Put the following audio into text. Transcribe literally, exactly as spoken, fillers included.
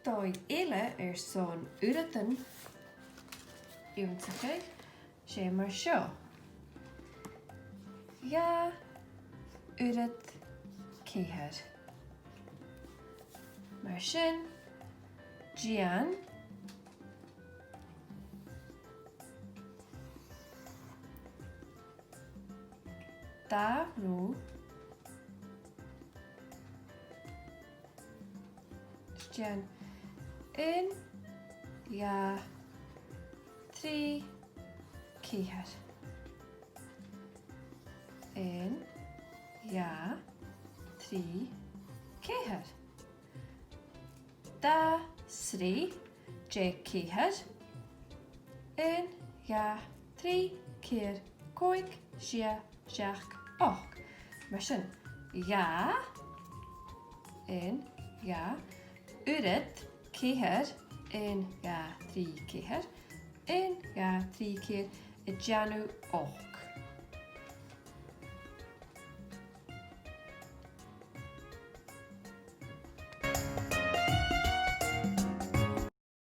Dòigh eile airson uiread ionnsachadh, 's e mar seo. Dhà uiread ceithir. Mar sin, dèan dà ròg, 's dèan aon, dhà, trì, ceithir. Aon, dhà, trì, ceithir. Dà sreath de cheithir. Aon, dhà, trì, ceithir, còig, sia, seachd, ochd. Mar sin, dhà, aon, dhà, uiread ceithir, aon, dhà, trì, ceithir, aon, dhà, trì, ceithir, a' dèanamh ochd.